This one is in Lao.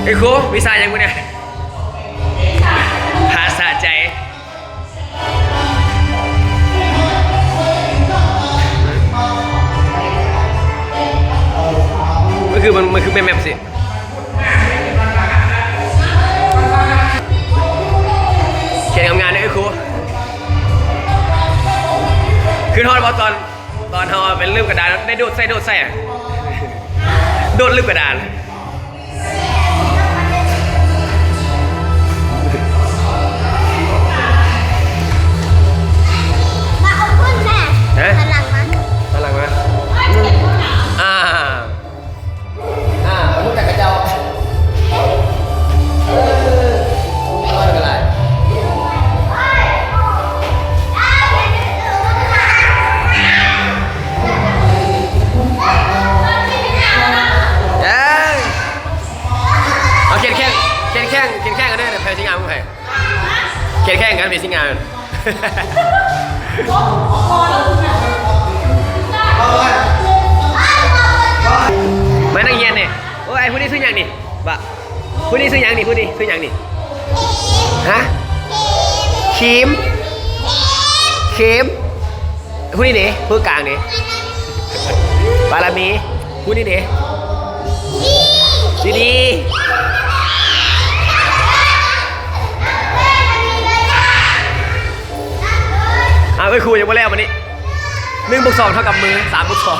ເອີຍ ຄູ ວິຊາຫຍັງມື້ນີ້? ພາສາໃຈ. ມັນຄື ມັນ ມັນຄືແມ່ນແບບຊີ້ ຂຽນງາມໆເດີຄູ. ຄືຮອດບໍ່ຕອນ ຕອນເຮົາໄປລຶ້ມກະດານ ໄດ້ໂດດໃສ່ ໂດດໃສ່ ໂດດລຶ້ມກະດານ. ມາເອົາຂຶ້ນແມ່ ຮະ? ຫັນຫຼັງມາ ຫັນຫຼັງມາ. ອ່າ ອ່າ ຮູ້ຈັກເຂົາເຈົ້າ ເອີ ເຂົາເຈົ້າກໍຫຼາຍ. ເອີ ເອົາ ຂຽນແຂ່ງ ຂຽນແຂ່ງ ຂຽນແຂ່ງກັນເດີ ໃຜຊິງາມກວ່າໃຜ? ຂຽນແຂ່ງກັນ ໃຜຊິງາມ. ມານັກຮຽນນີ້ ໂອ້ຍ ຜູ້ນີ້ຊື່ຫຍັງນີ້? ບະ ຜູ້ນີ້ຊື່ຫຍັງນີ້? ຜູ້ນີ້ຊື່ຫຍັງນີ້? ຮະ? ຄີມ ເຄມ. ຜູ້ນີ້ເດ ຜູ້ກາງເດ ບາລະມີ. ຜູ້ນີ້ເດ ດີດີ. ອ້າວ ເອີຍ ຄູຍັງບໍ່ແລ້ວບັດນີ້. ໜຶ່ງບວກສອງເທົ່າກັບມື ສາມບວກສອງ.